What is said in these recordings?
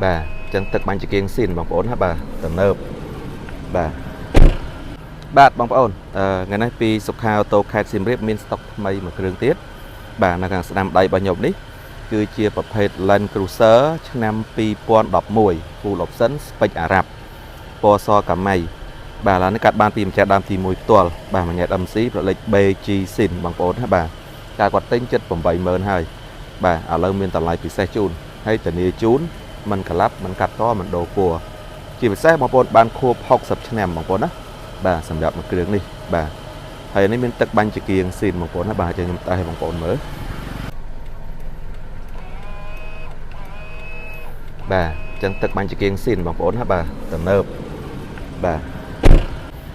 បាទអញ្ចឹងទឹកបាញ់ចង្គៀងស៊ីនបងប្អូនណាបាទទំនើបបាទបាទបងប្អូនថ្ងៃនេះពីសុខាអូតូខេត្តសៀមរាបមានស្តុកថ្មីមួយគ្រឿងទៀតបាទនៅខាងស្ដាំដៃរបស់ខ្ញុំនេះគឺជាប្រភេទ Land Cruiser ឆ្នាំ2011 Full Option Spec អារ៉ាប់ពណ៌សកាម៉ៃបាទឡាននេះកាត់បានពីម្ចាស់ដើមទី1ផ្ទាល់បាទមួយញ៉ែត MC ប្រលេខ BG Sin បងប្អូនណាបាទការគាត់ទិញចិត្ត80000ហើយបាទឥឡូវមានតម្លៃពិសេសជូនហើយធានាជូនមិនក្លាប់មិនកាត់តមិនដូរពណ៌ជាពិសេសបងប្អូនបានខួប60ឆ្នាំបងប្អូនណាបាទសម្រាប់មួយគ្រឿងនេះបាទហើយនេះមានទឹកបាញ់ចង្គៀងស៊ីនបងប្អូនណាបាទចាំខ្ញុំតេស្តឲ្យបងប្អូនមើលបាទអញ្ចឹងទឹកបាញ់ចង្គៀងស៊ីនបងប្អូនណាបាទទំនើបបាទ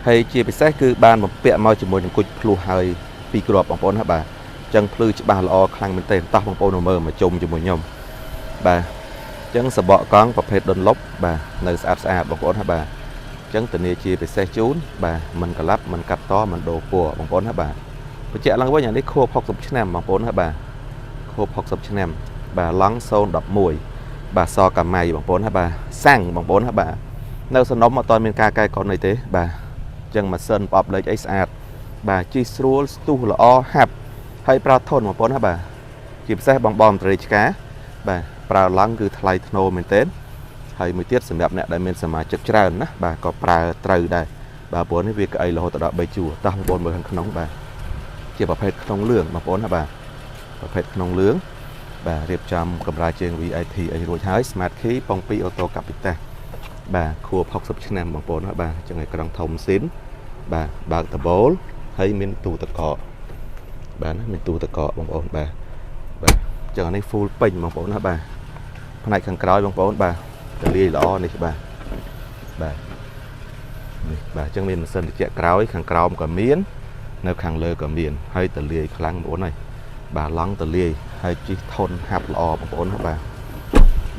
ហើយជាពិសេសគឺបានបំពាក់មកជាមួយនឹងគុជភ្លោះហើយពីរគ្រាប់បងប្អូនណាបាទអញ្ចឹងភ្លឺច្បាស់ល្អខ្លាំងមែនទែនតោះបងប្អូនមកមើលមកជុំជាមួយខ្ញុំបាទអញ្ចឹងសបកកង់ប្រភេទដុនលុបបាទនៅស្អាតស្អាតបងប្អូនណាបាទអញ្ចឹងធានាជាពិសេសជូនបាទមិនក្លាប់មិនកាត់តមិនដូរពណ៌បងប្អូនណាបាទបញ្ជាក់ឡើងវិញអានេះខួប60ឆ្នាំបងប្អូនណាបាទខួប60ឆ្នាំបាទឡង់011បាទសកាម៉ៃបងប្អូនណាបាទសាំងបងប្អូនណាបាទនៅសំណុំអត់ទាន់មានការកែកុនអីទេបាទអញ្ចឹងម៉ាស៊ីនប្រអប់លេខអីស្អាតបាទជិះស្រួលស្ទុះល្អហាប់ហើយប្រើធន់បងប្អូនណាបាទជាពិសេសបងបងមន្ត្រីឆ្កាបាទប្រើឡង់គឺថ្លៃធ្នូមែនទែនហើយមួយទៀតសម្រាប់អ្នកដែលមានសមាជិកច្រើនណាបាទក៏ប្រើត្រូវដែរបាទព្រោះនេះវាក្អីរហូតដល់3ជួរតោះបងប្អូនមើលខាងក្នុងបាទជាប្រភេទក្នុងលឿងបងប្អូនណាបាទប្រភេទក្នុងលឿងបាទរៀបចំកម្រាលជើង VIP អីរួចហើយ Smart Key ប៉ុង2 Auto Capita បាទខួប60ឆ្នាំបងប្អូនណាបាទអញ្ចឹងឯក្រង់ធំស៊ីនបាទបើកដបូលហើយមានទូទឹកកកបាទណាមានទូទឹកកកបងប្អូនបាទបាទអញ្ចឹងអានេះ full ពេញបងប្អូនណាបាទផ្នែកខាងក្រោយបងប្អូនបាទទលាយល្អនេះបាទបាទនេះបាទអញ្ចឹងមានម៉ាស៊ីនត្រជាក់ក្រោយខាងក្រោមក៏មាន នៅខាងលើក៏មានហើយទលាយខ្លាំងបងប្អូនហើយបាទឡង់ទលាយហើយជិះធន់ហាប់ល្អបងប្អូនណាបាទ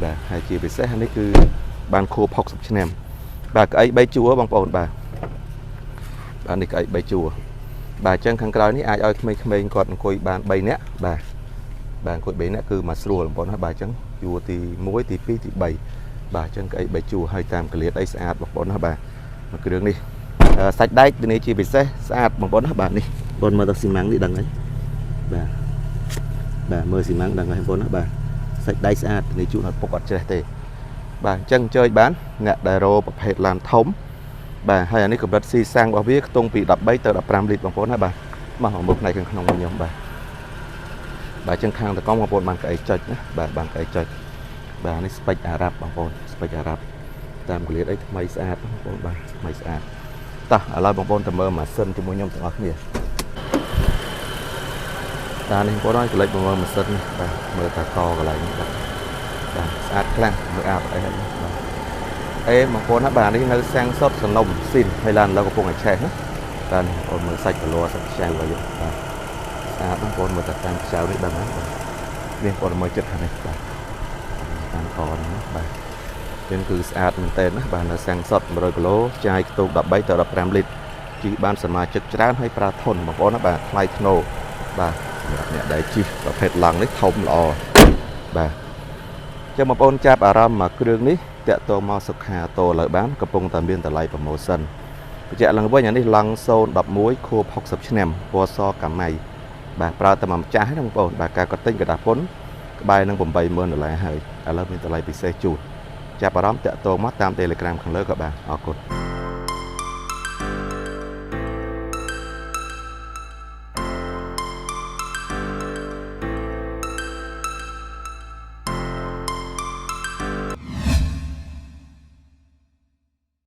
បាទហើយជាពិសេសនេះគឺបានខួប60ឆ្នាំបាទក្អី3ជួរបងប្អូនបាទបាទនេះក្អី3ជួរបាទអញ្ចឹងខាងក្រោយនេះអាចឲ្យក្មេងៗគាត់អង្គុយបាន3នាក់បាទបាទអង្គុយ3នាក់គឺមកស្រួលបងប្អូនណាបាទអញ្ចឹងជួរទី1ទី2ទី3បាទអញ្ចឹងក្អី3ជួរហើយតាមកលៀតអីស្អាតបងប្អូនណាបាទមួយគ្រឿងនេះសាច់ដែកធានាជាពិសេសស្អាតបងប្អូនណាបាទនេះបងមើលទៅស៊ីម៉ាំងនេះដឹងហើយបាទបាទមើលស៊ីម៉ាំងដឹងហើយបងប្អូនណាបាទសាច់ដែកស្អាតធានាជូនអត់ពុកអត់ច្រេះទេបាទអញ្ចឹងអញ្ជើញបានអ្នកដែលរោប្រភេទឡានធំបាទហើយអានេះកម្រិតស៊ីសាំងរបស់វាខ្ទង់ពី13ទៅ15លីត្របងប្អូនណាបាទមកមើលផ្នែកខាងក្នុងវិញខ្ញុំបាទបាទអញ្ចឹងខាងតកងបងប្អូនបានកៅអីចុចណាបាទបានកៅអីចុចបាទនេះ spec អារ៉ាប់បងប្អូន spec អារ៉ាប់តាមកលៀតអីថ្មីស្អាតបងប្អូនបាទថ្មីស្អាតតោះឥឡូវបងប្អូនទៅមើលម៉ាស៊ីនជាមួយខ្ញុំទាំងអស់គ្នាតានេះបងប្អូនហើយកលេចមកមើលម៉ាស៊ីននេះបាទមើលតាកកន្លែងនេះបាទបាទស្អាតខ្លាំងមើលអាបអីហ្នឹងបាទអេបងប្អូនណាបាទនេះនៅសាំងសុតសនំស៊ីនហើយឡានឥឡូវកំពុងតែឆេះណាបាទបងប្អូនមើលសាច់កលសាច់ខ្ចៅហើយបាទស្អាតបងប្អូនមើលតែតាមខ្ចៅនេះដឹងហើយបាទនេះបងប្អូនមើលចិត្តខាងនេះបាទតាមកនេះបាទចឹងគឺស្អាតមែនតើណាបាទនៅសាំងសុត100គីឡូចាយខ្ទង់13ទៅ15លីត្រជិះបានសមាជិកច្រើនហើយប្រើធនបងប្អូនណាបាទថ្លៃធ្នូបាទសម្រាប់អ្នកដែលជិះប្រភេទឡង់នេះធំល្អបាទចឹងបងប្អូនចាប់អារម្មណ៍មកគ្រឿងនេះតាក់ទងមកសុខាតូលើបានកំពុងតែមានតម្លៃpromotion បញ្ជាក់ឡើងវិញអានេះឡង់011ខួប60ឆ្នាំពណ៌សកាម៉ៃបាទប្រើតែមួយម្ចាស់ហ្នឹងបងប្អូនបាទការគាត់ទិញក្រដាសពុនក្បែរនឹង80000ដុល្លារហើយឥឡូវមានតម្លៃពិសេសជូនចាប់អារម្មណ៍តាក់ទងមកតាម Telegram ខាងលើក៏បានអរគុណ។